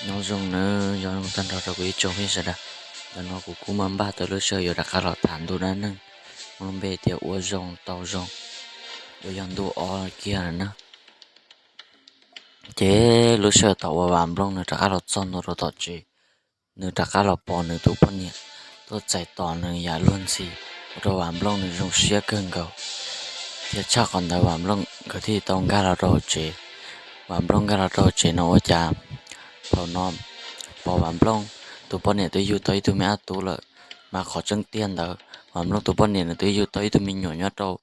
Nyob zoo nawb, nyob zoo tag nrho rau kuv ib tsoom phooj ywg sawv daws. Ntawm no kuv kuj muaj npaj tau lub sij hawm yuav rov qab los tham ntu dab neeg muaj lub npe tias ua zoo tau zoo, uas yog ntu ob kiag lawm na. Ces lub sij hawm thaum uas Vam Nplooj nws rov qab los txog ntua rau tom tsev, nws rov qab los pom nws tus poj niam tuaj txais tos nws yam luag ntxhi, ua rau Vam Nplooj nws zoo siab kawg nkaus. Thiab tshaj qhov ntawd Vam Nplooj nkawd thiaj tau nkag los rau hauv tsev. Vam Nplooj nkag los rau hauv tsev no ua cas thaum no pom Vam Nplooj tus poj niam twb yug tau ib tug me ab tub lawm, mas qhov tseeb tiag ntawd Vam Nplooj tus poj niam nws twb yug tau ib tug me nyuam nyob rau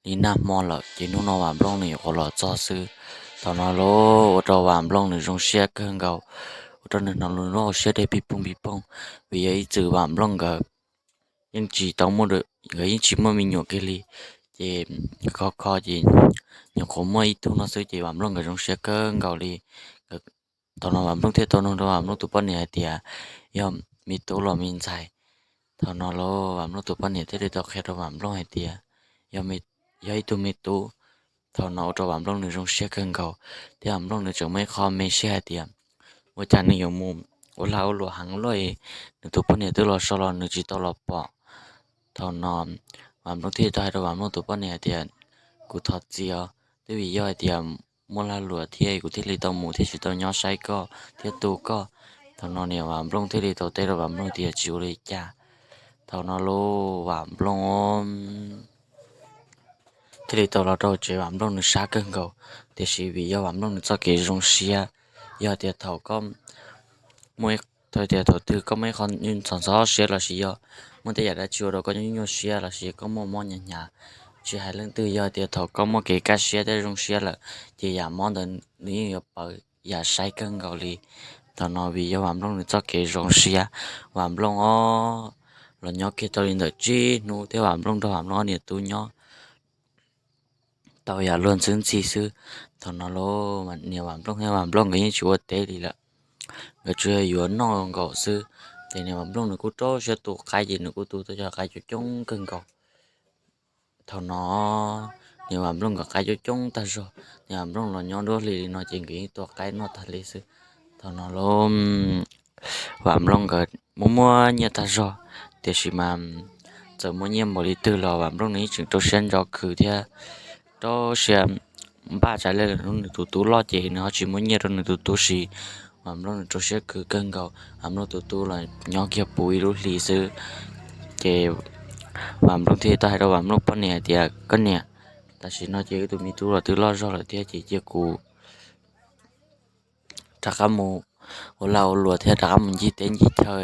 li nag hmo lawm. Ces hnub no Vam Nplooj nws nyuam qhuav los txog xwb. Thaum no los ua rau Vam Nplooj nws zoo siab kawg nkaus, ua rau nws hnov lub hauv siab dej pij pooj pij pooj, vim yog ib txwm Vam Nplooj nkawd yeej tsis tau muaj, nkawd yeej tsis muaj me nyuam kiag li. Ces kho kho ces nyuam qhuav muaj ib tug no xwb ces Vam Nplooj nkawd zoo siab kawg nkaus li. Thaum no Vam Nplooj thiaj tau nug rau Vam Nplooj tus poj niam hais tias yog me tub los me ntxhais. Thaum no los Vam Nplooj tus poj niam thiaj li tau qhia rau Vam Nplooj hais tias yog ib tug me tub. Thaum no ua rau Vam Nplooj nws zoo siab kawg nkaus, thiab Vam Nplooj nws tseem muaj ib qho me siab hais tias ua cas nws yuav mus ua lag ua luam heev luaj, nws tus poj niam twb los so los nws tsis tau los pom. Thaum no Vam Nplooj thiaj tau hais rau Vam Nplooj tus poj niam hais tias kuv thov txim os, twb vim yog hais tias muaj lag luam thiab kuv thiaj li tau mus thiab tsis tau nyob saib koj thiab tu koj. Thaum no niam Vam Nplooj thiaj li tau teb rau Vam Nplooj tias tsis ua li cas. Thaum no los Vam Nplooj thiaj li tau los rau tsev, Vam Nplooj nws sab kawg nkaus. Tiam sis vim yog Vam Nplooj nws txoj kev zoo siab, yog tias thaum koj muaj, thaum tias thaum twg koj muaj ib qho ntxhov ntxhov siab lossis yog muaj tej yam dab tsi ua rau koj nyuaj nyuaj siab lossis koj muaj mob hnyav hnyav, tsis hais leej twg, yog tias thaum koj muaj kev kaj siab thiab zoo siab lawm, ces yam mob ntawd nws yeej yuav pawv yam sai kawg nkaus li. Thaum no vim yog Vam Nplooj nws txoj kev zoo siab, Vam Nplooj ob los nyob kiag tau li ntawm tsib hnub thiab Vam Nplooj nrog Vam Nplooj ob niam tub nyob tau yam luag ntxhi ntxhi xwb. Thaum no los niam Vam Nplooj thiab Vam Nplooj nkawd yeej tsis ua teb li lawm, nkawd tsuas yog yuav noj nkaus xwb. Ces niam Vam Nplooj nws kuj rau siab tu qaib, ces nws kuj tu tau cov qaib coob coob kawg nkaus. Thaum no niam Vam Nplooj nkawd qaib coob coob tag zog, niam Vam Nplooj los nyob nruab hlis li no ces nkawd yeej tua qaib noj tag li xwb. Thaum no los Vam Nplooj nkawd muaj muaj nyiaj tag zog, tiam sis mas txawm muaj nyiaj npaum li twg los Vam Nplooj nws yeej tseem rau siab ntso khwv thiab rau siab npaj tsam li lawm hnub nws tus tub loj ces nws ho tsis muaj nyiaj rau nws tus tub siv. Vam Nplooj nws rau siab khwv kawg nkaus, Vam Nplooj tus tub los nyob kiag puv ib lub hlis xwb. Ces Vam Nplooj thiaj tau hais rau Vam Nplooj poj niam hais tias koj niam, tam sim no ces wb tus me tub los twb loj zog lawm thiab ces cia kuv rov qab mus ua lag ua luam thiab rov qab mus ncig teb ncig chaw,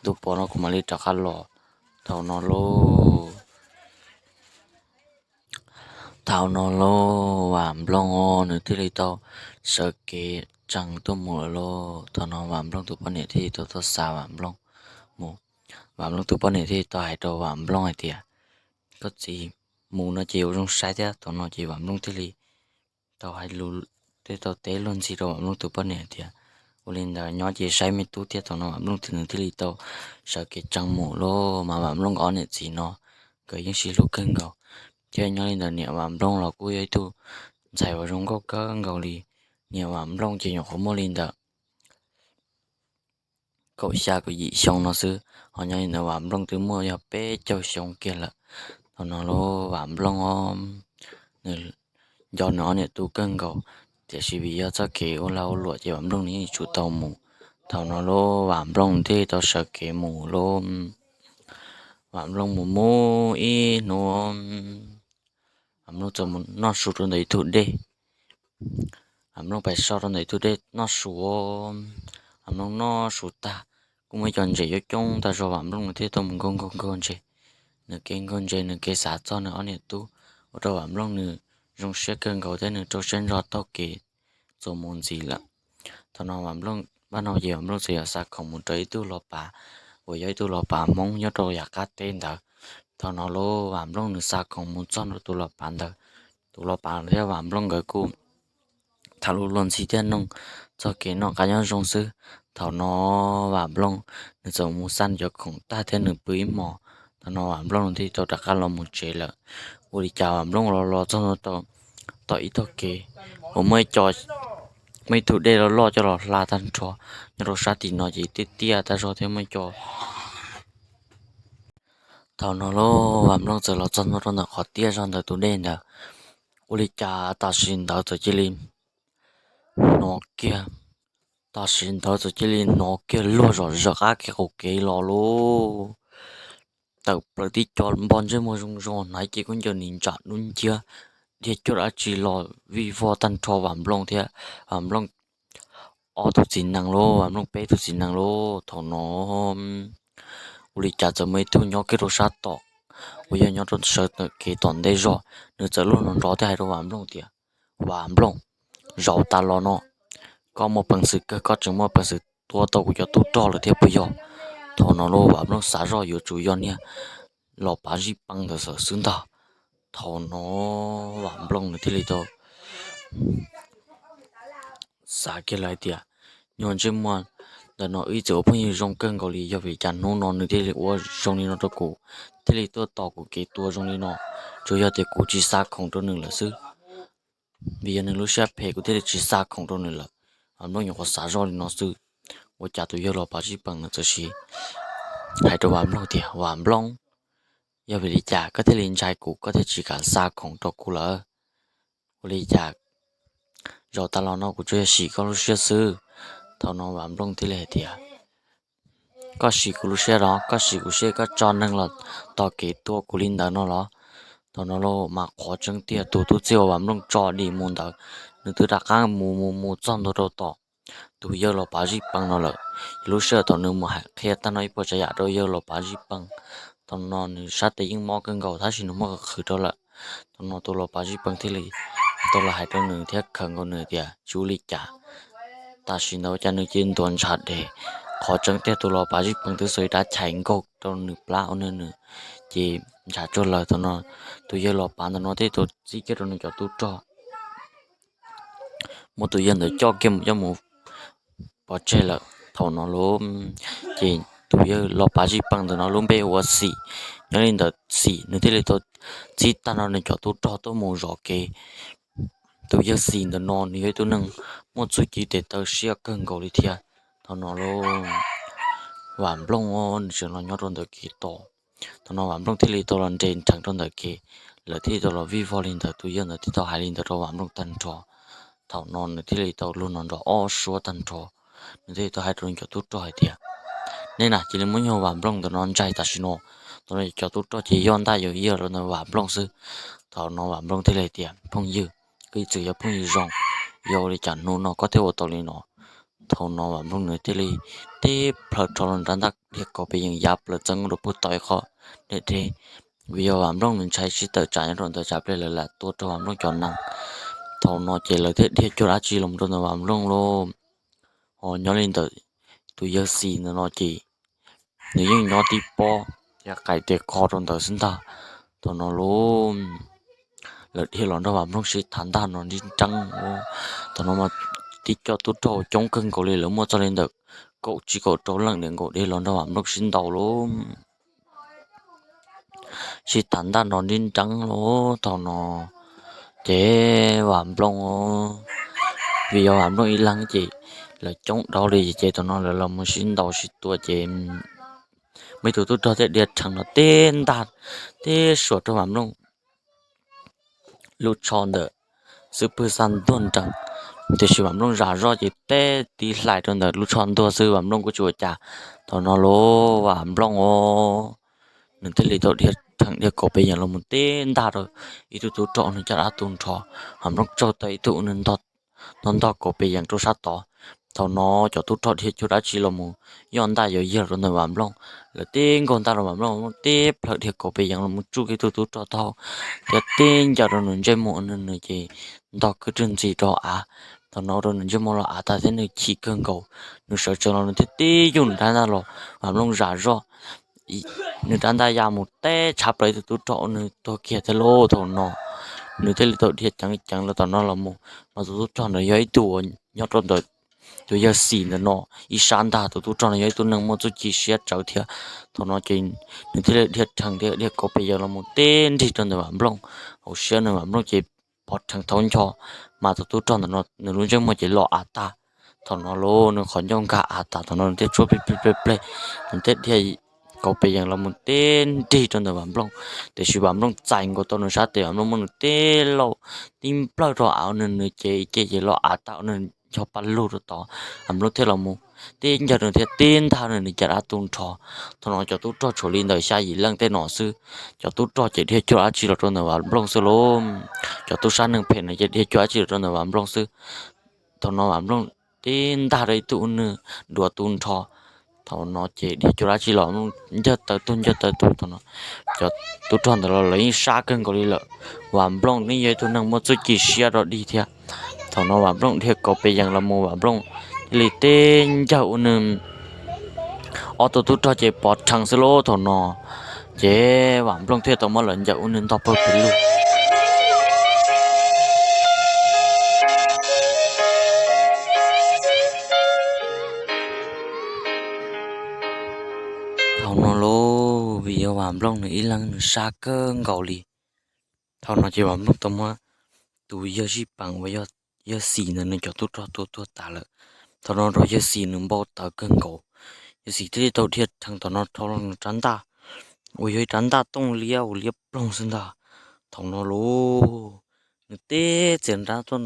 ntu pos no kuv mam li rov qab los. Thaum no los, thaum no los Vam Nplooj nws thiaj li tau sawv kev tsees tuaj mus lawm lauj. Thaum no Vam Nplooj tus poj niam thiaj li tau tuaj xa Vam Nplooj mus. Vam Nplooj tus poj niam thiaj li tau hais rau Vam Nplooj hais tias koj txiv, mus no ces ua zoo saib thiab. Thaum no ces Vam Nplooj thiaj li tau hais lus, thiaj tau teb luag ntxhi rau Vam Nplooj tus poj niam tias ua li ntawd nyob ces saib me tub thiab. Thaum no Vam Nplooj nws thiaj li tau sawv kev tsees mus lauj. Mas Vam Nplooj nkawd ob niam txiv no nkawd yeej sib hlub kawg nkaus, thiab nyob li ntawd niam Vam Nplooj los kuj yog ib tug ntxhais uas zoo nkauj kawg nkaus li. Niam Vam Nplooj ces nyuam qhuav muaj li ntawm kaum xya kaum yim xyoo no xwb, ho nyob li ntawd Vam Nplooj twb muaj yog peb caug xyoo kiag lawm. Thaum no los Vam Nplooj nws nco nws ob niam tub kawg nkaus, tiam sis vim yog txoj kev ua lag ua luam ces Vam Nplooj nws yeej tsis tau mus. Thaum no los Vam Nplooj thiaj tau sawv kev mus lauj. Vam Nplooj mus mus ib hnub, Vam Nplooj txawm mus noj su rau ntawm ib tug dej. Vam Nplooj pais so rau ntawm ib tug dej noj su. Vam Nplooj noj su tag, kuj muaj ib co ntses coob coob tag zog, Vam Nplooj nws thiaj tau mus nkaug nkaug nkaug ntses. Nws kev nkaug ntses nws kev xav txog nws ob niam tub, ua rau Vam Nplooj nws zoo siab kawg nkaus thiab nws rau siab ntso taug kev txuas mus ntxiv lawm. Thaum no Vam Nplooj pab no ces Vam Nplooj txawm yog xa khoom mus rau ib tug los pav uas yog ib tug los pav Hmoob nyob rau yav qab teb ntawd. Thaum no los Vam Nplooj nws xa khoom mus txog rau tus los pav ntawd, tus los pav thiab Vam Nplooj nkawd kuj tham lus luag ntxhi thiab noog txog kev noj qab nyob zoo xwb. Thaum no Vam Nplooj nws txawm mus xa nws cov khoom tag thiab nws pw ib hmos. Thaum no Vam Nplooj nws thiaj tau rov qab los mus tsev lawm. Ua li cas Vam Nplooj los los txog tom ib tog kev uas muaj ib co muaj ib tug dej loj loj coj los hla tag nrho nyob rau sab tim no ces tiaj tiaj tag zog thiab muaj cov. Thaum no lauj, Vam Nplooj txawm los txog ntua rau ntawm qhov tiaj zog ntawm tus dej ntawd, ua li cas tam sim ntawd txawm cia li hnov kiag, tam sim ntawd txawm cia li hnov kiag luag zom zaws qab kiag qaum kev los lauj. Tawm plaws tib co npog ntsej muag zoo zoo, hnav cev khaub ncaws nis ntsam dub nciab, dhia cuag dab tsi los vij vog tag nrho Vam Nplooj thiab Vam Nplooj ob tug txiv nees lauj, Vam Nplooj peb tug txiv nees lauj. Thaum no ua li cas txawm muaj ib tug nyob kiag rau sab tom uas yog nyob rau sawv ntawm kev tom ntej zog, nws txawm luag nrov nrov thiab hais rau Vam Nplooj tias, Vam Nplooj, zaum tas los no koj muaj peev xwm kawg, koj tseem muaj peev xwm tua tau kuv cov tub rog lawm thiab puas yog? Thaum no lauj, Vam Nplooj xav zoj yuav tsum yog niag Los Pav Zij Pees ntawd xwb ntag. Thaum no Vam Nplooj nws thiaj li tau xav kiag lawm hais tias, Nyuag ntsej muag ntawm no wb txawm ua phooj ywg zoo kawg nkaus li, yog vim cas hnub no nws thiaj li ua zoo li no rau kuv, thiaj li tuaj tos kuv kev tua zoo li no? Tsuas yog tias kuv tsis xa khoom rau nws lawm xwb, vim yog nws lub siab phem kuv thiaj li tsis xa khoom rau nws lawm. Vam Nplooj nyuam qhuav xav zoj li no xwb, ua cas tus yawg Los Pav Zij Pees nws txawm sis hais rau Vam Nplooj tias, Vam Nplooj, yog vim li cas koj thiaj li ntshai kuv, koj thiaj tsis kam xa khoom rau kuv lawm? Ua li cas zaum tas los no kuv tsuas yog sim koj lub siab xwb? Thaum no Vam Nplooj thiaj li hais tias, Koj sim kuv lub siab los? Koj sim kuv siab koj tso neeg los tos kev tua kuv li ntawd no los? Thaum no lauj, mas qhov tseeb tiag tus tub txib uas Vam Nplooj tso dim mus ntawd, nws twb rov qab mus mus mus txog ntua rau tom tus yawg Los Pav Zij Pees no lawm. Lub sij hawm thaum nws mus hais qhia tag no ib puas tsav yam rau yawg Los Pav Zij Pees, thaum no nws sab tes yeej mob kawg nkaus tab sis nws muaj qhwv rau lawm. Thaum no tus Los Pav Zij Pees thiaj li tau los hais rau nws thiab khawm nkaus nws tias, Tsis ua li cas. Tam sim ntawd ua cas nws cia li ntuav ntshav dheev. Qhov tseeb tiag tus Los Pav Zij Pees twb xuas ib rab chais nkaug rau nws plab ua nws, ces ntshav tsuag lawm. Thaum no tus yawg Los Pav ntawm no thiaj tau txib kiag rau nws cov tub rog, muab tus yawg ntawd coj kiag mus coj mus pov tseg lawm. Thaum no lauj, ces tus yawg Los Pav Zij Pees ntawm no lub npe hu ua Xim. Nyob li ntawd Xim nws thiaj li tau txib tag nrho nws cov tub rog tuaj mus zov kev. Tus yawg Xim ntawm no nws yog ib tug neeg muaj txuj ci tes taw siab kawg nkaus li thiab. Thaum no lauj, Vam Nplooj nws tseem los nyob rau ntawm kev tos. Thaum no Vam Nplooj thiaj li tau los nres nrheev rau ntawm kev, lawv thiaj li tau los vij vog li ntawd, tus yawg ntawd thiaj tau hais li ntawd rau Vam Nplooj tag nrho. Thaum no nws thiaj li tau luag nrov nrov ob suab tag nrho, nws thiaj li tau hais rau nws cov tub rog hais tias, Nej na cia li muab nyuag Vam Nplooj ntawm no ntsaig tam sim no. Thaum no cov tub rog ces yog ntaj yog yawg rau ntawm Vam Nplooj xwb. Thaum no Vam Nplooj thiaj li hais tias, Phooj ywg, koj ib txwm yog phooj ywg zoo, yog ua li cas hnub no koj thiaj ua tau li no? Thaum no Vam Nplooj nws thiaj li tib plhaw rho los nrab ntaj dhia kaus pes yees yav plaws txeeb rau puag tom ib qho deb deb, vim yog Vam Nplooj nws ntshai sib tawm tsam nyob rau ntawd tsam pliag lawv lam tua rau Vam Nplooj cov nees. Thaum no ces lawv thiaj dhia cuag dab tsi los rau ntawm Vam Nplooj lauj. Ho nyob li ntawm tus yawg Xis ntawm no ces nws yeej nyob tib pob yav qaim tes qho rau ntawd xwb ntag. Thaum no lauj, lawv dhia los nrog Vam Nplooj sib thav ntaj no nrib nreeb. Thaum no mas tib co tub rog coob kawg nkaus li, lawv muaj txog li ntawm kaum tsib kaum rau leej dhia nkaus dhia los nrog Vam Nplooj sib ntaus lauj, sib thav ntaj no nrib nreeb lauj. Thaum no ces Vam Nplooj, vim yog Vam Nplooj ib leeg ces lawv coob dhau li ces thaum no lawv los mus sib ntaus sib tua ces muaj ib tug tub rog thiaj dhia rhees los tib ntaj tib suam rau Vam Nplooj lub tsho ntawm xub pwg xa ntuag nrees. Tiam sis Vam Nplooj zam zoj ces teb tib hlais rau ntawm lub tsho ntuag xwb, Vam Nplooj kuj tsis ua cas. Thaum no lauj, Vam Nplooj os, nws thiaj li tau dhia rhees dhia kaus pes yees los mus tib ntaj rau ib tug tub rog nws caj dab tu nrho. Vam Nplooj tsaug tau ib tug nws ntog ntog kaus pes yees rau sab tod. Thaum no cov tub rog dhia cuag dab tsi los mus yoj ntaj yuav yag rau ntawm Vam Nplooj. Lawv tib nkaug ntaj rau Vam Nplooj, tib plhaw dhia kaus pes yees los mus tsuj kiag ib tug tub rog taub hau thiab tib ncaws rau nws ntsej muag, nws ces ntog kwj rwg ntxhi rau av. Thaum no rau nws ntsej muag los av tag thiab nws chim kawg nkaus, nws sawv tsees los nws thiaj tib yuj nws rab ntaj los, Vam Nplooj zam zoj, nws rab ntaj ya mus teb tshab plaws ib tug tub rog, nws tuag kiag thiab lauj. Thaum no nws thiaj li tau dhia ceev ceev los tom no los mus, mas tus tub rog ntawd yog ib tug uas nyob rau ntawm tus yawg Xis ntawm no ib sab ntag. Tus tub rog no yog ib tug neeg muaj txuj ci siab tsawv thiab. Thaum no ces nws thiaj li dhia rhees dhia dhia kaus pes yees los mus tib nrig rau ntawm Vam Nplooj hauv siab, nws Vam Nplooj ces pov rhees thaub ncho mas tus tub rog ntawm no nws lub ntsej muag ces loj av tag. Thaum no lauj, nws qhov ncauj nkag av tas, thaum no nws thiaj tsuab plig plig pleg pleg, nws thiaj dhia kauv pes yees los mus tib nrig rau ntawm Vam Nplooj. Tiam sis Vam Nplooj txais nkaus tau nws sab tes, Vam Nplooj muab nws tib laum tib nplawg rau av nws, nws ces ib ce ces loj av tag, nws ncho pa lug rau tod. Vam Nplooj thiaj los mus tib ncawg nws thiab tib ntag nws nws cas dab tu nrho. Thaum no cov tub rog tshuav li ntawm xya yim leej tej no xwb, cov tub rog ces dhia cuag dab tsi los rau ntawm Vam Nplooj xwb lauj. Cov tub sab neeg phem no ces dhia cuag dab tsi los rau ntawm Vam Nplooj xwb. Thaum no Vam Nplooj tib ntag rau ib tug ua nws duav tu nrho. Thaum no ces dhia cuag dab tsi los ncawg taw tuag ncawg taw tuag. Thaum no cov tub rog ntawd los lawv yeej sab kawg nkaus li lawm. Vam Nplooj yeej yog ib tug neeg muaj txuj ci siab rau dig thiab. Thaum no Vam Nplooj dhia kauv pes yees los mus, Vam Nplooj thiaj li tib ncawg ua nws ob tug tub rog ces pov rhees xwb lauj. Thaum no ces Vam Nplooj thiaj tau muab lawv ncaws ua nws ntog pawg pes lug. Thaum no lauj, vim yog Vam Nplooj nws ib leeg nws sab kawg nkaus li. Thaum no ces Vam Nplooj tau muab tus yawg zij peem uas yog yawg Xim ntawd nws cov tub rog tua tuag tas lawm. Thaum no rau yawg Xim nws npau taws kawg nkaus. Yawg Xim thiaj li tau dhia rhees tom no dhau los nws rab ntaj uas yog ib rab ntaj tooj liab uas liab ploog xwb ntag. Thaum no lauj, nws tib txiav nrab tuaj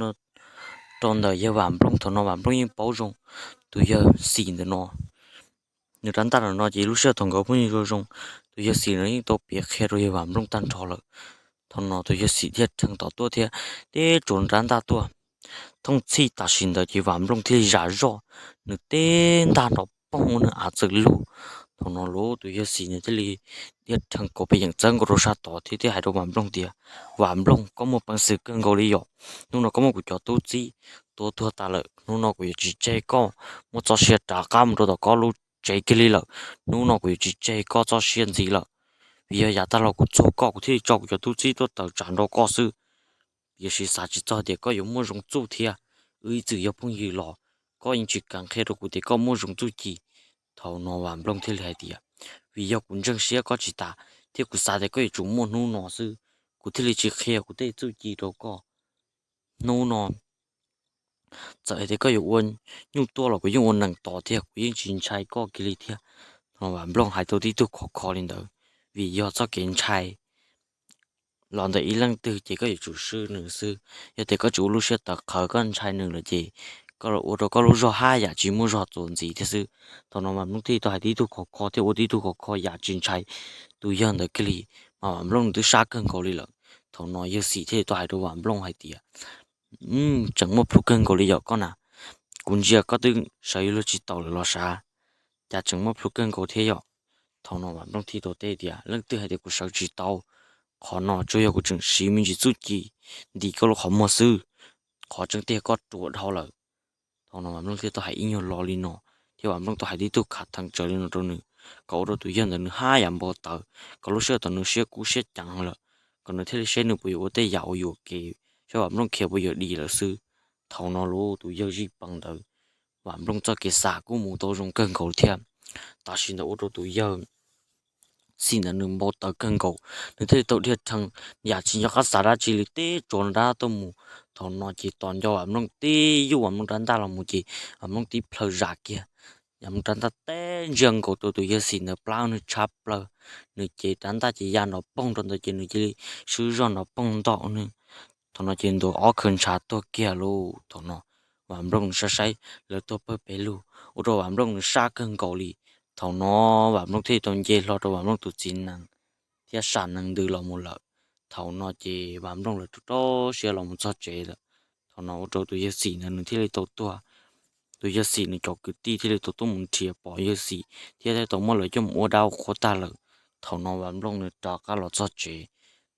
rau ntawm yawg Vam Nplooj. Thaum no Vam Nplooj yeej paub zoo tus yawg Xim ntawm no, nws rab ntaj no ces lub sij hawm thaum nkawd phooj ywg zoo zoo, tus yawg Xim no yeej tau piav qhia rau yawg Vam Nplooj tag nrho lawm. Thaum no tus yawg Xim thiaj rhees tom tuaj thiab tib tsuav rab ntaj tuaj. Thooj txhij tam sim ntawd ces Vam Nplooj thiaj li zam zoj, nws tib ntaj nrov poog ua nws av txawm lug. Thaum no lauj, tus yawg Xim nws thiaj li dhia rhees kauv pes yeem txawb nkaus rau sab tod thiab thiaj hais rau Vam Nplooj tias, Vam Nplooj, koj muaj peev xwm kawg nkaus li yom. Hnub no koj muab kuv cov tub txib tua tuag tas lawm, hnub no kuv yuav tsis tseg koj muaj txoj sia rov qab mus rau tom koj lub tsev kiag li lawm. Hnub no kuv yuav tsis tseg koj txoj sia ntxiv lawm, vim yog yav tag los kuv txog koj kuv thiaj li tso kuv cov tub txib tuaj tawm tsam nrog koj xwb. Tiam sis xav tsis txog tias koj yuav muaj zoo txuj thiab, wb ib txwm yog phooj ywg los koj yeej tsis kam qhia rau kuv tias koj muaj zoo txuj ci. Thaum no Vam Nplooj thiaj li hais tias, vim yog kuv ntseeg siab koj tsis tas thiab kuv xav tias koj yuav tsum muaj hnub no xwb, kuv thiaj li tsis qhia kuv tej txuj ci rau koj. Hnub no txawm hais tias koj yuav ua nyuj tuaj los kuv yeej ua nees tos thiab, kuv yeej tsis ntshai koj kiag li thiab. Vam Nplooj hais tau tib tug khov kho li ntawd, vim yog txoj kev ntshai los ntawm ib leej twg ces koj yuav tsum swb nws xwb. Yog tias koj tsis ua lub siab tawv qhawv koj ntshai nws lawm ces koj los ua rau koj lub zog haj yam tsis muaj zog txuas ntxiv thiab xwb. Thaum no Vam Nplooj thiaj li tau hais tib tug khov kho thiab ua tib tug khov kho yam tsis ntshai tus yawg ntawd kiag li, mas Vam Nplooj nws twb sab kawg nkaus li lawm. Thaum no yawg Xim thiaj li tau hais rau Vam Nplooj hais tias, tseem muaj plhus kawg nkaus li yom koj na, kuv ntsia koj twb sawv yuav luag tsis taus lawm los sav, cas tseem muaj plhus kawg nkaus thiab yom. Thaum no Vam Nplooj thiaj tau teb tias, leej twg hais tias kuv sawv tsis tau, qhov no tsuas yog kuv tseem siv me ntsis txuj ci ntim koj lub qhov muag xwb, qhov tseeb tiag koj ruam dhau lawm. Thaum no Vam Nplooj thiaj tau hais ib nyuag lo li no, thiab Vam Nplooj tau hais tib tug khav theev tsawv li no rau nws, kom ua rau tus yawg ntawd nws haj yam npau taws, kom lub sij hawm thaum nws siab kub siab ceev lawm, kom nws thiaj li saib nws puas yuav ua tej yam uas yuam kev, saib Vam Nplooj khiav puas yuav dim lawm xwb. Thaum no lauj, tus yawg zij pees ntawd, Vam Nplooj txoj kev xav kuj mus tau zoo kawg nkaus thiab. Tam sim ntawd ua rau tus yawg Xim ntawd nws npau taws kawg nkaus, nws thiaj li tau dhia rhees yam tsis nco qab xav dab tsi li tib tsuav nrab tuaj mus. Thaum no ces tos nco Vam Nplooj tib yuj Vam Nplooj rab ntaj los mus ces Vam Nplooj tib plhaw zam kiag, Vam Nplooj rab ntaj teb ntsiag nkaus rau tus yawg Xim ntawd plab nws tshab plaws, nws ces rab ntaj ces ya nrov poog rau ntawd ces nws cia li swb zog nrov poog nto nws. Thaum no ces ntuav ob khawv ntshav tuag kiag lauj. Thaum no Vam Nplooj nws saib saib lawv tuag pawg pes lug, ua rau Vam Nplooj nws sab kawg nkaus li. Thaum no Vam Nplooj thiaj li tau nce hlo rau Vam Nplooj tus txiv nees thiab sam nees ntws los mus lawm. Thaum no ces Vam Nplooj lawv rau rau siab los mus txog tsev lawm. Thaum no ua rau tus yawg Xim ntawd nws thiaj li tau tuag. Tus yawg Xim nws cov kwv tij thiaj li tau tuaj mus nrhiav pom yawg Xim thiab thiaj tau muab lawv coj mus ua dab ua qhuas tag lawm. Thaum no Vam Nplooj nws rov qab los txog tsev,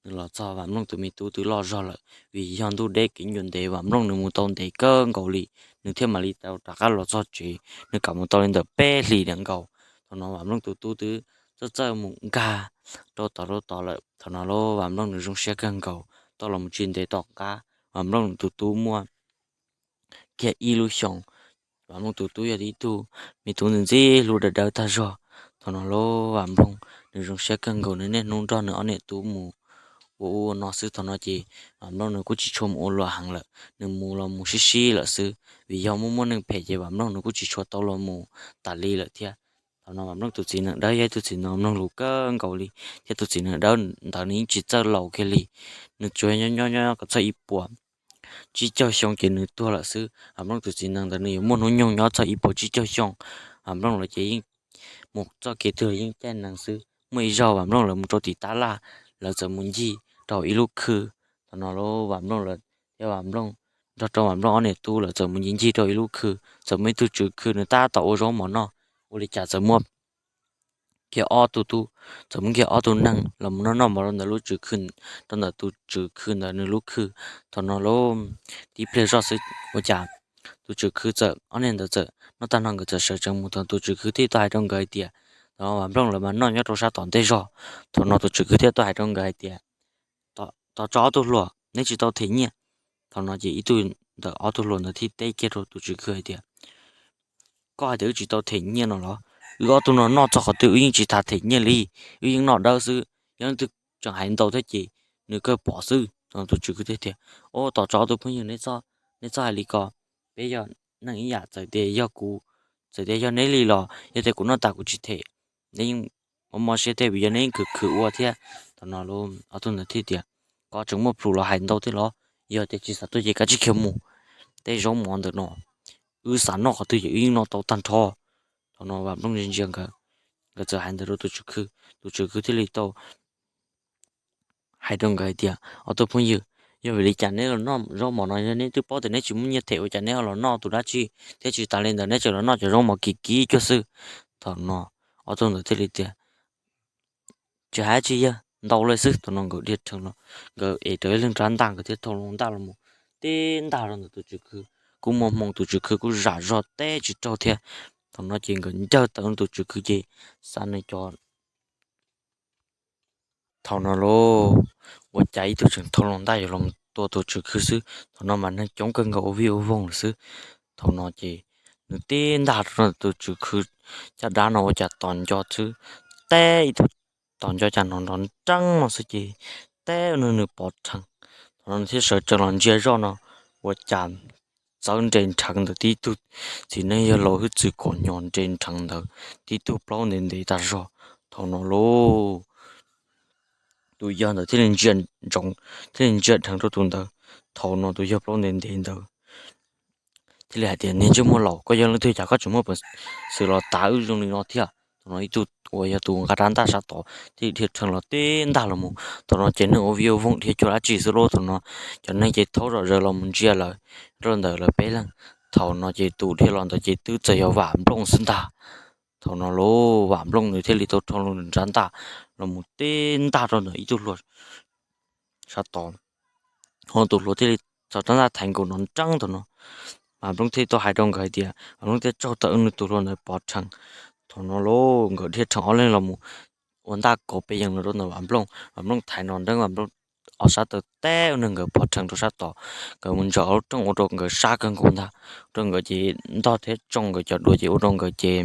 nws los txog Vam Nplooj tus me tub twb loj zog lawm, vim yog ntuj deb kev ncua ntev Vam Nplooj nws mus tau ntev kawg nkaus li, nws thiaj mam li tau rov qab los txog tsev, nws kam mus tau li ntawm peb hlis deev nkaus. Thaum no Vam Nplooj tus tub twb txawj txawj mus nkag rau tod rau tod lawm. Thaum no lauj, Vam Nplooj nws zoo siab kawg nkaus, tau los mus tsis ntev tom qab Vam Nplooj nws tus tub muaj kiag ib lub xyoos. Vam Nplooj tus tub yog ib tug me tub ntxim ntxim hlub dawb dawb tag zog. Thaum no lauj, Vam Nplooj nws zoo siab kawg nkaus, nws niaj hnub nrog nws ob niam tub mus ua ub ua no xwb. Thaum no ces Vam Nplooj nws kuj tsis tshua mus ua luam heev lawm, nws mus los mus sib sib lawm xwb, vim yog muaj muaj neeg phem ces Vam Nplooj nws kuj tsis tshua tau los mus tas li lawm thiab. Thaum no Vam Nplooj tus txiv nees dawb yog ib tug txiv nees mloog lus kawg nkaus li, thiab tus txiv nees dawb ntawd nws yeej tsis txawj laus kiag li, nws tsuas nyob nyob nyob kom txog ib puas tsib caug xyoo ces nws tuag lawm xwb. Vam Nplooj tus txiv nees ntawd nws yuav muaj hnub nyoog nyob txog ib puas tsib caug xyoo. Vam Nplooj lawv ces yeej mus txoj kev twg yeej caij nees xwb. Muaj ib zaug Vam Nplooj lawv mus rau tim tab laj, lawv txawm mus ncig rau ib lub khw. Thaum no lub Vam Nplooj lawv thiab Vam Nplooj nrog rau Vam Nplooj ob niam tub lawv txawm mus ncig ncig rau ib lub khw, txawm muaj ib tug tswv khw nws tab tom ua zaub mov noj. Ua li cas txawm muaj kiag ob tug tub, txawm muaj kiag ob tug neeg los mus noj noj mov rau ntawm lub tswv khw, rau ntawm tus tswv khw ntawd nws lub khw. Thaum no lub tib pliag zoj xwb ua cas tus tswv khw txawm, ob niag ntawd txawm noj tag no nkawd txawm sawv tsees mus, thaum tus tswv khw thiaj tuaj hais rau nkawd hais tias, thaum no Vam Nplooj lawv mas noj nyob rau sab tom ntej zog. Thaum no tus tswv khw thiaj tuaj hais rau nkawd hais tias, tos tso ob tug hluas, neb tsis tau them nyiaj. Thaum no ces ib tug ntawm ob tug hluas ntawd thiaj teb kiag rau tus tswv khw hais tias, koj hais tias wb tsis tau them nyiaj no los? Wb ob tug no noj txog qhov twg wb yeej tsis tas them nyiaj li, wb yeej noj dawb xwb. Yog leej twg tseem hais ntau thiab ces nws kawg pom xwb. Thaum no tus tswv khw thiaj tias, o, tos tso ob tug phooj ywg, neb txhob hais li ko, peb yog neeg ib yam, txawm tias yog kuv, txawm tias yog neb li los yog tias kuv noj tas kuv tsis them, neb yeej mob mob siab thiab vim yog neb yeej khwv khwv ua thiab. Thaum no ob tug ntawd thiaj tias, koj tseem muaj plhus los hais ntau thiab los? Yog tias tsis xav tuaj ces kav tsij khiav mus, tej zaub mov ntawm no wb xav noj qhov twg ces wb yeej noj tau tag nrho. Thaum no Vam Nplooj ntsia ntsia nkawd, nkawd txawm hais ntawd rau tus tswv khw, tus tswv khw thiaj li tau hais rau nkawd hais tias, ob tug phooj ywg, yog vim li cas neb los noj zaub mov no? Yog neb twb paub tias neb tsis muaj nyiaj them ua cas neb ho los noj tus dab tsi? Thiab tsis tas li ntawd neb tseem los noj cov zaub mov kim kib cuag xwb. Thaum no ob tug ntawd thiaj li tias, tsis hais tsis yog ntau li xwb. Thaum no nkawd dhia rhees los, nkawd ev rawv ib leeg rab ntaj, nkawd thiaj thau hlo ntaj los mus tib ntaj rau ntawm tus tswv khw. Kuj muaj hmoo tus tswv khw kuj zam zog teb tsis raug thiab. Thaum no ces nkawd ncawg tawm tus tswv khw ces xa nws cov Thaum no lauj, ua cas ib tug tseem thau hlo ntaj yuav los tua tus tswv khw xwb. Thaum no mas neeg coob kawg nkaus ua vij ua voog lawm xwb. Thaum no ces nws tib ntaj rau tus tswv khw caj dab no ua cas tos nco xwb, teb ib tug tos nco cas nrov nrov nreeb no xwb ces teb nws pov rhees. Thaum no nws thiaj sawv tsees los ntsia zoj no ua cas txawb nres nrheev ntawd tib tug txiv neej yawg laus hwj txwv kom nyos nres nrheev ntawd tib tug plaub ntev ntev tas zog. Thaum no lauj, tus yawg ntawd thiaj li ntsia ntsoov, thiaj li ntsia dheev rau tus ntawd. Thaum no tus yawg plaub ntev ntev ntawd thiaj li hais tias, niag ntsej muag laus, koj yog leej twg cas koj tseem muaj peev xwm los tav wb zoo li no thiab? Thaum no ib tug uas yog tus nqa rab ntaj sab tod thiaj li dhia rhees los tib ntaj los mus. Thaum no ces neeg ua vij ua voog dhia cuag dab tsi xwb lauj. Thaum no cov neeg ces thaub zom zaws los mus ntsia lawv rau ntawm lawv peb leeg. Thaum no ces tus dhia los ntawd ces twb txawm yog Vam Nplooj xwb ntag. Thaum no lauj, Vam Nplooj nws thiaj li tau rho nws rab ntaj los mus tib ntaj rau ntawm ib tug hluas sab tod. Ho tus hluas thiaj li txog rab ntaj thaiv nkaus nrov nreeb. Thaum no Vam Nplooj thiaj tau hais rau nkawd hais tias, Vam Nplooj thiaj tsaug tawm nws tus hluas ntawd pov rhees. Thaum no lauj, nkawd dhia rhees ob leeg los mus ua ntaj kauv pes yees los rau ntawm Vam Nplooj. Vam Nplooj thaiv nrov nreeb, Vam Nplooj ob sab taw teb ua rau nkawd pov rhees rau sab tod. Nkawd mus ntsaws ob lub rooj ua rau nkawd sab kawg nkaus ntag, ua rau nkawd ces ntog thiab tsoo nkawd cov duav ces ua rau nkawd ces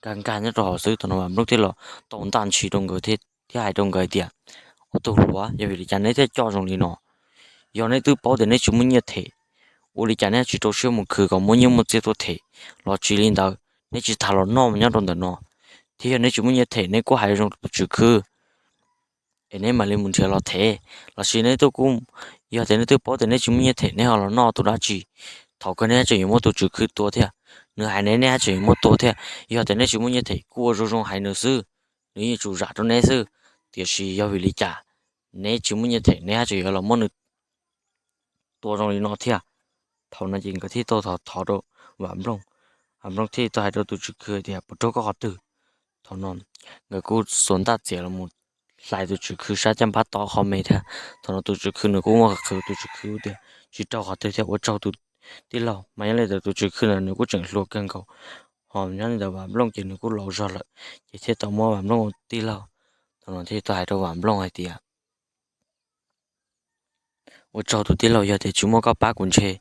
nkag nkag nyob rau hauv xwb. Thaum no Vam Nplooj thiaj los tau ntaj ntshis rau nkawd thiab hais rau nkawd hais tias, ua tus hluas, yog vim li cas neb thiaj coj zoo li no? Yog neb twb paub tias neb tsis muaj nyiaj them, ua li cas neb tsis rau siab mus khwv kom muaj nyiaj muaj txiaj tuaj them? Los tsis li ntawd, neb tsis tas los noj nyob rau ntawm no, thiab yog neb tsis muaj nyiaj them neb kuj hais zoo tus tswv khw es neb mam li mus nrhiav los them. Los sis neb twb kuj, yog tias neb twb paub tias neb tsis muaj nyiaj them neb ho los noj tus dab tsi? Thaum kawg neb tseem yuav muab tus tswv khw tua thiab, nws hais neb neb tseem yuav muab tua thiab. Yog tias neb tsis muaj nyiaj them kuj ua zoo zoo hais nws xwb, nws yeej tsum zam rau neb xwb. Tiam sis yog vim li cas neb tsis muaj nyiaj them neb tseem yuav los muab nws tua zoo li no thiab? Thaum no ces nkawd thiaj tau thov thov rau Vam Nplooj. Vam Nplooj thiaj tau hais rau tus tswv khw tias, puas raug koj qhov twg? Thaum no nkawd kuj xuas ntaj txiav los mus hlais tus tswv khw sab caj npab tod qho me thiab. Thaum no tus tswv khw nws kuj muaj qhov qhwv, tus tswv khw tias, tsis raug qhov twg thiab, ua tsaug tus tij laug. Mas nyob li ntawd tus tswv khw ntawd nws kuj tseem hluas kawg nkaus, ho nyob li ntawd Vam Nplooj ces nws kuj laus zog lawm, ces thiaj tau muab Vam Nplooj ua tij laug. Thaum no thiaj tau hais rau Vam Nplooj hais tias, ua tsaug tus tij laug, yog tias tsis muaj koj pab kuv ntshe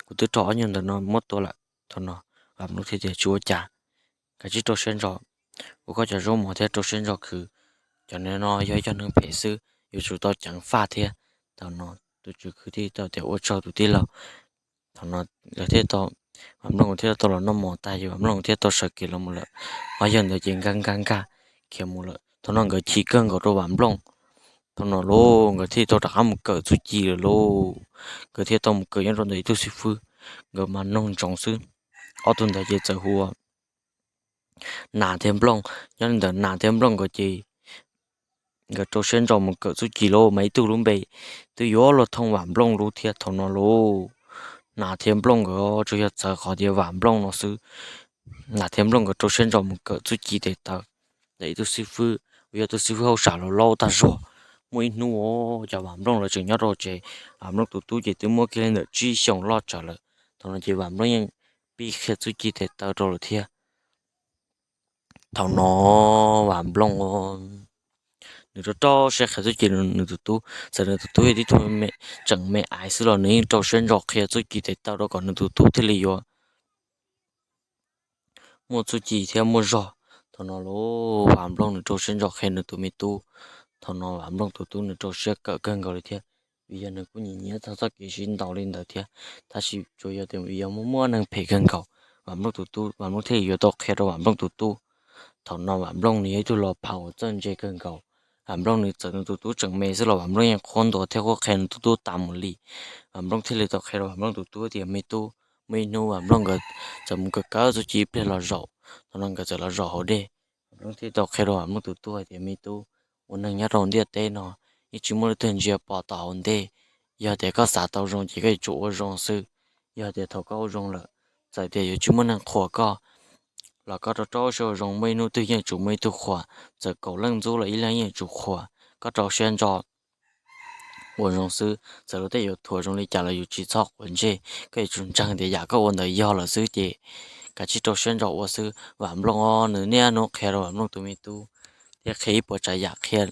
kuv twb raug ob nyuag ntawm no muab tua lawm. Thaum no Vam Nplooj thiaj tias, tsis ua cas, kav tsij rau siab ntso ua koj cov zaub mov thiab rau siab ntso khwv. Cov no yog ib co neeg phem xwb, yuav tsum tau ceev faj thiab. Thaum no tus tswv khw thiaj tau tias ua tsaug tus tij laug. Thaum no lawv thiaj tau, Vam Nplooj thiaj tau los noj mov tag ces Vam Nplooj thiaj tau sawv kev los mus lawm. Ob yawg ntawd ces nkag nkag nkag khiav mus lawm. Thaum no nkawd chim kawg nkaus rau Vam Nplooj. Thaum no lauj nkawd thiaj tau rov qab mus kawm txuj ci lawm lauj. Nkawd thiaj tau mus kawm nyob rau ntawm ib tug xib fwb, nkawd mas noog ntsoov xwb. Ob tug ntawd ces txawm hu ua Nas thiab Nplooj. Nyob li ntawd Nas thiab Nplooj nkawd ces nkawd rau siab ntso mus kawm txuj ci lauj, mas ib tug lub npe twb yuav luag thooj Vam Nplooj lub thiab. Thaum no lauj Nas thiab Nplooj nkawd tsuas yog txawv qhov tias Vam Nplooj no xwb. Nas thiab Nplooj nkawd rau siab ntso mus kawm txuj ci tes taw ntawm ib tug xib fwb uas yog tus xib fwb hauj sam laus laus tag zog. Muaj ib hnub cov Vam Nplooj lawv tseem nyob rau tsev, Vam Nplooj tus tub ces twb muaj kiag li ntawm tsib xyoos loj tsawv lawm. Thaum no ces Vam Nplooj yeej pib qhia txuj ci tes taw rau lawm thiab. Thaum no Vam Nplooj nws rau rau siab qhia txuj ci rau nws tus tub, txawm nws tus tub yog tib tug tseem me aiv xwb los nws yeej rau siab ntso qhia txuj ci tes taw rau kom nws tus tub thiaj li yuav muaj txuj ci thiab muaj zog. Thaum no lauj Vam Nplooj nws rau siab ntso qhia nws tus me tub. Thaum no Vam Nplooj tus tub nws rau siab kawm kawg nkaus li thiab, vim yog nws kuj nyiam nyiam txog txoj kev sib ntaus li ntawd thiab. Tab sis tsuas yog tias vim yog muaj muaj neeg phem kawg nkaus, Vam Nplooj tus tub, Vam Nplooj thiaj li yuav tau qhia rau Vam Nplooj tus tub. Thaum no Vam Nplooj nws yog ib tug los pham uas txawj ntse kawg nkaus. Vam Nplooj nws txawm nws tus tub tseem me xwb los Vam Nplooj yeej qhuab ntuas thiab qhuab qhia nws tus tub tas mus li. Vam Nplooj thiaj li tau qhia rau Vam Nplooj tus tub tias me tub, muaj ib hnub Vam Nplooj nkawd txawm mus kawm kawm txuj ci ib pliag los zaum. Thaum no nkawd txawm los zaum hauv dej. Vam Nplooj thiaj tau qhia rau Vam Nplooj tus tub hais tias me tub, ua neeg nyob rau ntiaj teb no yeej tsis muaj leej twg ntsia pom tom hauv ntej. Yog tias koj xav tau zoo ces koj yuav tsum ua zoo xwb. Yog tias thaum koj ua zoo lawm, txawm tias yuav tsis muaj neeg qhuas koj los koj rau rau siab ua zoo, muaj ib hnub twg yeej tsum muaj ib tug qhuas, txawm kaum leej ntxub los ib leeg yeej tsum qhuas. Koj rau siab ntso ua zoo xwb, txawm luag tej yuav thuam zoo li cas los yus tsis txhob quav ntsej, koj yuav tsum ntseeg tias yam koj ua ntawd yog lawm xwb ces kav tsij rau siab ntso ua xwb. Vam Nplooj os, nws niaj hnub qhia rau Vam Nplooj tus me tub, thiab qhia ib puas tsav yam, qhia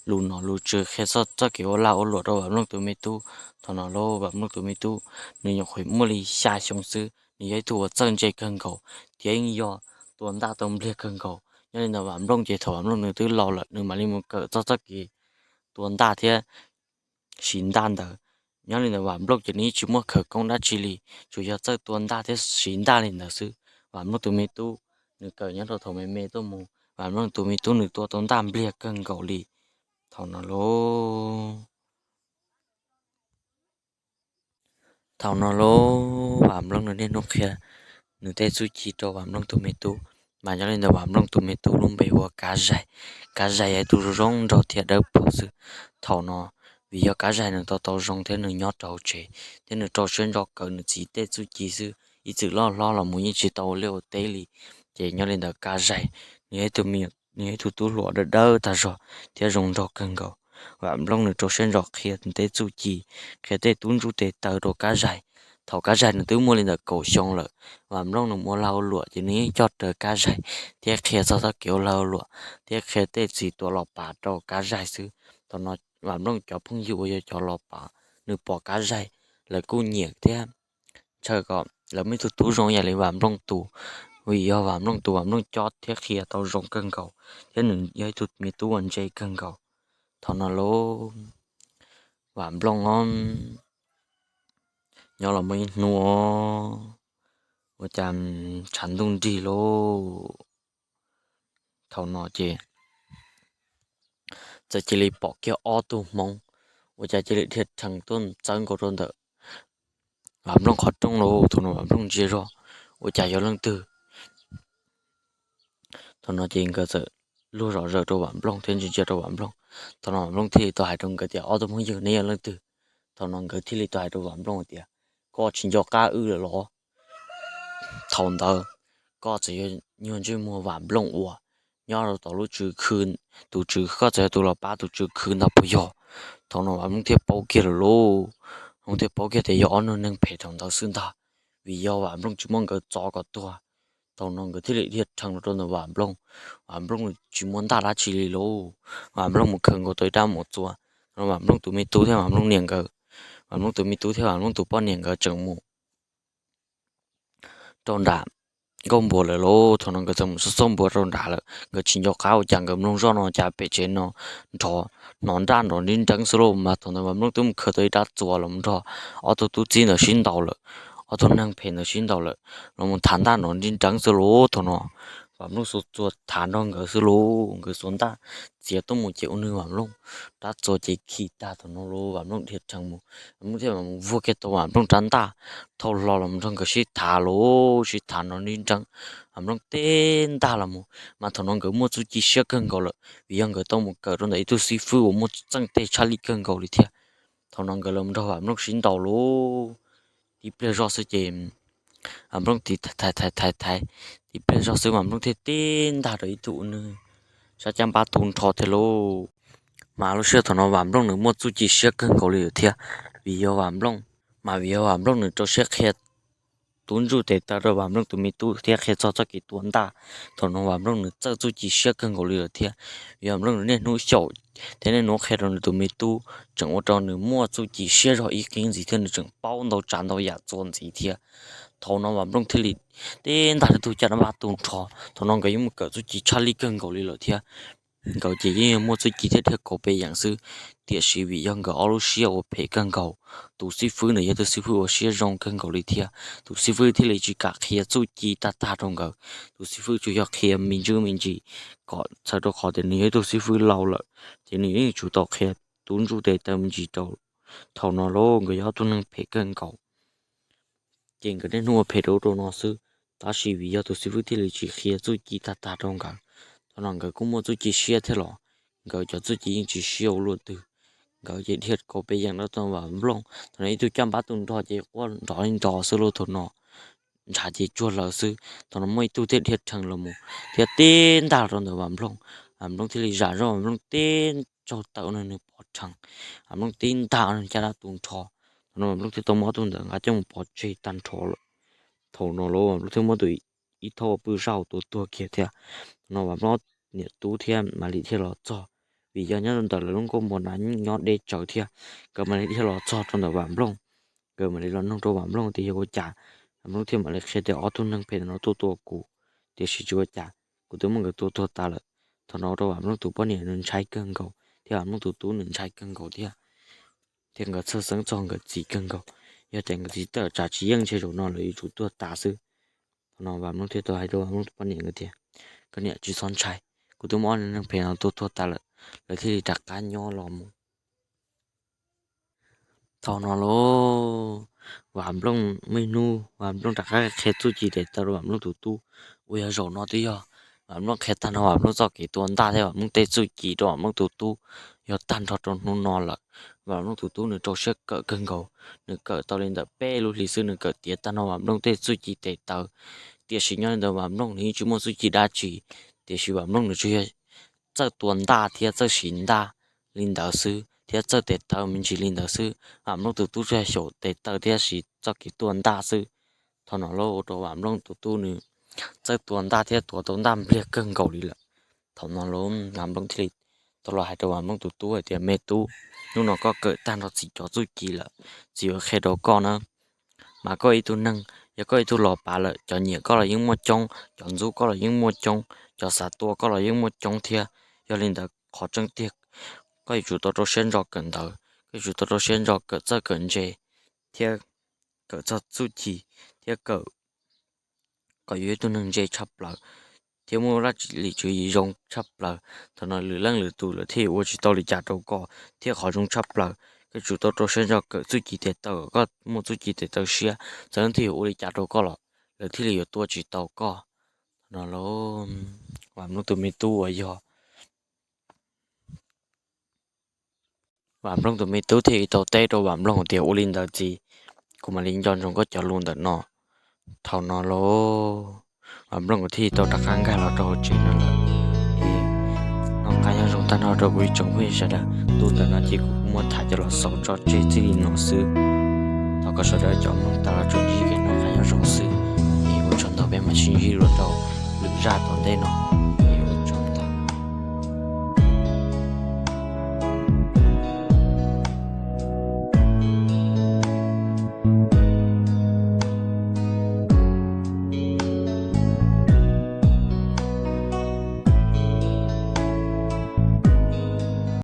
lus nom lus tswv, qhia txoj txoj kev ua lag ua luam rau Vam Nplooj tus me tub. Thaum no lauj Vam Nplooj tus me tub nws nyuam qhuav muaj li xya xyoo xwb, nws yog ib tug uas txawj ntse kawg nkaus thiab yeej yog tua ntaj tau npliag kawg nkaus. Nyob li ntawd Vam Nplooj ces thaum Vam Nplooj nws twb laus lawm nws mam li mus kawm txog txoj kev tua ntaj thiab siv ntaj ntawd. Nyob li ntawd Vam Nplooj ces nws yeej tsis muaj khawv koob dab tsi li, tsuas yog txawj tua ntaj thiab siv ntaj li ntawd xwb. Vam Nplooj tus me tub nws kawm nyob rau thaum me me tuaj mus, Vam Nplooj tus me tub nws tua tau ntaj npliag kawg nkaus li. Thaum no lauj, thaum no lauj Vam Nplooj nws niaj hnub qhia nws tej txuj ci rau Vam Nplooj tus me tub. Mas nyob li ntawd Vam Nplooj tus me tub lub npe hu ua Kav Zais. Kav Zais yog tus zoo zoo nraug thiab dawb paug xwb. Thaum no vim yog Kav Zais nws tau tau zoo thiab nws nyob rau hauv tsev thiab nws rau siab ntso kawm nws txiv tej txuj ci xwb, ib txwm loj hlob los mus yeej tsis tau ua liaj ua teb li. Ces nyob li ntawd Kav Zais nws yog ib tug me, nws yog ib tug tub hluas dawb dawb tag zog thiab zoo nraug kawg nkaus. Vam Nplooj nws rau siab ntso qhia nws tej txuj ci, qhia tej tub ntsuj tes taw rau Kav Zais. Thaum Kav Zais nws twb muaj li ntawm kaum xyoo lawm, Vam Nplooj nws mus ua lag ua luam ces nws yeej coj raws Kav Zais thiab qhia txog txoj kev ua lag ua luam thiab qhia tej txiv tuam los pav rau Kav Zais xwb. Thaum no Vam Nplooj cov phooj ywg uas yog cov los pav nws pom Kav Zais lawv kuj nyiam thiab ntshaw kom lawv muaj ib tug tub zoo ib yam li Vam Nplooj tus, vim yog Vam Nplooj tus Vam Nplooj cob thiab qhia tau zoo kawg nkaus thiab nws yog ib tug me tub uas ntse kawg nkaus. Thaum no lauj Vam Nplooj os, nyob los muaj ib hnub os, ua cas tshav ntuj nrig lauj. Thaum no ces txawm cia li pom kiag ob tug hmoob ua cas cia li dhia rhees tuaj txawb nkaus rau ntawm Vam Nplooj qhov rooj lauj. Thaum no Vam Nplooj ntsia zog ua cas yog leej twg. Thaum no ces nkawd txawm luag zom zaws rau Vam Nplooj thiab ntsia ntsia rau Vam Nplooj. Thaum no Vam Nplooj thiaj li tau hais rau nkawd tias ob tug phooj ywg, neb yog leej twg? Thaum no nkawd thiaj li tau hais rau Vam Nplooj tias koj tsis nco qab wb lawm los? Thaum ntawd koj txawm yog nyuag ntsej muag Vam Nplooj uas nyob rau tom lub tswv khw, tus tswv, koj txawm yog tus los pab tus tswv khw ntag puas yog? Thaum no Vam Nplooj thiaj paub kiag lawm lauj. Vam Nplooj thiaj paub kiag tias yog ob tug neeg phem thaum ntawd xwb ntag, vim yog Vam Nplooj tsis muab nkawd txov kom tuag. Thaum no nkawd thiaj li dhia rhees los rau ntawm Vam Nplooj. Vam Nplooj tsis muaj ntaj dab tsi li lauj. Vam Nplooj mus khawm nkaus tau ib rab mus txuas. Thaum no Vam Nplooj tus me tub thiab Vam Nplooj niam nkawd, Vam Nplooj tus me tub thiab Vam Nplooj tus poj niam nkawd tseem mus rau nram nkauj npua lawm lauj. Thaum no nkawd txawm mus xauj xauj npua rau nrad lawm, nkawd tsis nco qab ua cas, nkawd mloog zoj no cas pem tsev no nrov, hnov nraj nrov nrib nreeb xwb lauj. Mas thaum ntawd Vam Nplooj twb mus khaws tau ib rab txuas los nrog ob tug tub txib ntawd sib ntaus lawm, ob tug neeg phem ntawd sib ntaus lawm, los mus thav ntaj nrov nrib nreeb xwb lauj. Thaum no Vam Nplooj xuas txuas thav nrog nkawd xwb lauj. Nkawd xuas ntaj txiav tuaj mus ces ua nws Vam Nplooj rab txuas ces khi tag. Thaum no lauj, Vam Nplooj dhia rhees mus, Vam Nplooj thiaj mus vuag kiag tau Vam Nplooj rab ntaj thau hlo los nrog nkawd sib thav lauj, sib thav nrov nrib nreeb. Vam Nplooj teb ntaj los mus, mas thaum no nkawd muaj txuj ci siab kawg nkaus lawm, vim yog nkawd tau mus kawm rau ntawm ib tug xib fwb uas muaj txeej teg tshaj lij kawg nkaus li thiab. Thaum no nkawd los nrog Vam Nplooj sib ntaus lauj. Tib pliag zoj xwb ces Vam Nplooj tiv thaiv thaiv thaiv thaiv, tib pliag zoj xwb Vam Nplooj thiaj teb ntaj rau ib tug ua nws sab caj npab tu nrho thiab lauj. Mas lub sij hawm thaum no Vam Nplooj nws muaj txuj ci siab kawg nkaus li lawm thiab, vim yog Vam Nplooj, mas vim yog Vam Nplooj nws rau siab qhia tub ntsuj tes taw rau Vam Nplooj tus me tub thiab qhia txog txoj kev tua ntaj. Thaum no Vam Nplooj nws txawj txuj ci siab kawg nkaus li lawm thiab, vim Vam Nplooj nws niaj hnub xyaum thiab niaj hnub qhia rau nws tus me tub tseem ua rau nws muaj txuj ci siab zog ib qib ntxiv thiab nws tseem paub ntau tsav ntau yam txuas ntxiv thiab. Thaum no Vam Nplooj thiaj li teb ntaj rau tug caj npab tu nrho. Thaum no nkawd yeej mus kawm txuj ci tshaj lij kawg nkaus li lawm thiab, nkawd ces yeej yog muaj txuj ci thiab dhia kauv pes yeem xwb. Tiam sis vim yog nkawd ob lub siab uas phem kawg nkaus, tus xib fwb nws yog tus xib fwb uas siab zoo kawg nkaus li thiab, tus xib fwb thiaj li tsis kam qhia txuj ci tag tag rau nkawd. Tus xib fwb tsuas yog qhia me ntsis me ntsis kom txhawm rau qhov tias nws yog ib tug xib fwb laus lawm, ces nws yeej yuav tsum tau qhia tub ntsuj tes taw me ntsis rau. Thaum no lauj, nkawd yog ob tug neeg phem kawg nkaus, ces nkawd niaj hnub ua phem rau ub rau no xwb. Tab sis vim yog tus xib fwb thiaj li tsis qhia txuj ci tag tag rau nkawd, thaum no nkawd kuj muaj txuj ci siab thiab los nkawd cov txuj ci yeej tsis siab ua luaj twg. Nkawd ces dhia kauv pes yeem rau tau Vam Nplooj, thaum no ib tug caj npab tu nrho ces quaj nrov li nrov xwb lauj. Thaum no ntshav ces tsuag lawm xwb. Thaum no muaj ib tug thiaj dhia rhees los mus thiab teb ntaj rau ntawm Vam Nplooj. Vam Nplooj thiaj li zam zoj, Vam Nplooj teb tsaug tawm nws pov rhees, Vam Nplooj teb ntaj nws caj dab tu nrho. Thaum no Vam Nplooj thiaj tau muab ob tug ntawd nqa coj mus pov tseg tag nrho lawm. Thaum no lauj, Vam Nplooj thiaj muab tus ib thauj pw zaj hauv tua tuag kiag thiab. Thaum no Vam Nplooj niam tub thiab Maiv Lis dhia los txog, vim yog nyob rau ntawm lawv lub nkauj npua na nyob deb tsawv thiab. Nkawd mam li dhia los txog rau ntawm Vam Nplooj, nkawd mam li los nug rau Vam Nplooj tias yog ua cas Vam Nplooj thiaj mam li qhia tias ob tug neeg phem no tuaj tua kuv, tiam sis tsis ua cas, kuv twb muab nkawd tua tuag tas lawm. Thaum no rau Vam Nplooj tus poj niam nws ntshai kawg nkaus thiab Vam Nplooj tus tub nws ntshai kawg nkaus thiab, thiab nkawd txhawj xeeb txog nkawd txiv kawg nkaus. Yog tias nkawd txiv tawm tsam tsis yeej ntshe zaum no lawv yuav tsum tuag tas xwb. Thaum no Vam Nplooj thiaj tau hais rau Vam Nplooj tus poj niam nkawd tias, koj niam tsis txhob ntshai, kuv twb muab ob tug neeg phem no tua tuag tas lawm, lawv thiaj li rov qab nyob los mus. Thaum no lauj, Vam Nplooj muaj ib hnub Vam Nplooj rov qab qhia txuj ci tes taw rau Vam Nplooj tus tub, uas yog zaum no twb yog Vam Nplooj qhia tag nrho Vam Nplooj txoj kev tua ntaj thiab Vam Nplooj tej txuj ci rau Vam Nplooj tus tub yog tag nrho rau hnub no lawm. Vam Nplooj tus tub nws rau siab kawm kawg nkaus, nws kawm tau li ntawm peb lub hlis xwb nws kawm tiav tag nrho Vam Nplooj tej txuj ci tes taw. Tiam sis nyob li ntawd Vam Nplooj nws yeej tsis muaj txuj ci dab tsi, tiam sis Vam Nplooj nws tsuas yog txawj tua ntaj thiab txawj siv ntaj li ntawd xwb thiab txawj tes taw me ntsis li ntawd xwb. Vam Nplooj tus tub tsuas yog xyaum tes taw thiab siv txoj kev tua ntaj xwb. Thaum no lauj, ua rau Vam Nplooj tus tub nws txawj tua ntaj thiab tua tau ntaj npliag kawg nkaus li lawm. Thaum no lauj, Vam Nplooj thiaj li tau los hais rau Vam Nplooj tus tub hais tias, me tub, hnub no koj kawm tag nrho txiv cov txuj ci lawm, txiv yuav qhia rau koj na. Mas koj ib tug neeg, yog koj ib tug los pav lawm, cov nyiam koj los yeej muaj coob, cov ntxub koj los yeej muaj coob, cov xav tua koj los yeej muaj coob thiab. Yog li ntawd qhov tseeb tiag, koj yuav tsum tau rau siab ntso kawm ntawv, koj yuav tsum tau rau siab ntso kawm txawj kawm ntse thiab kawm txog txuj ci thiab kawm kom yus ib tug neeg ntse tshaj plaws thiab muaj laj lim tswv yim zoo tshaj plaws. Thaum no lwm leej lwm tus lawv thiaj yuav ua tsis tau li cas rau koj. Thiab qhov zoo tshaj plaws, koj yuav tsum tau rau siab ntso kawm txuj ci tes taw, koj muaj txuj ci tes taw siab, txawm leej twg yuav ua li cas rau koj los lawv thiaj li yuav tua tsis tau koj. Thaum no lauj, Vam Nplooj tus me tub uas yog Vam Nplooj tus me tub thiaj li tau teb rau Vam Nplooj tias, ua li ntawd txiv, kuv mam li nco ntsoov koj cov lus ntawm no. Thaum no lauj, Vam Nplooj thiaj li tau rov qab nkag los rau hauv tsev no lawm. Noj qab nyob zoo tag nrho rau kuv ib tsoom phooj ywg sawv daws. Ntu ntawm no ces kuv kuj muab tham coj los xaus tso tseg txij li no xwb. Thov kom sawv daws cov mloog tas los tsuas ntsib kev noj qab nyob zoo xwb. Es ua tsaug ntau, peb mam sib ntsib dua rau lwm zaj tom ntej no. Es ua tsaug ntau.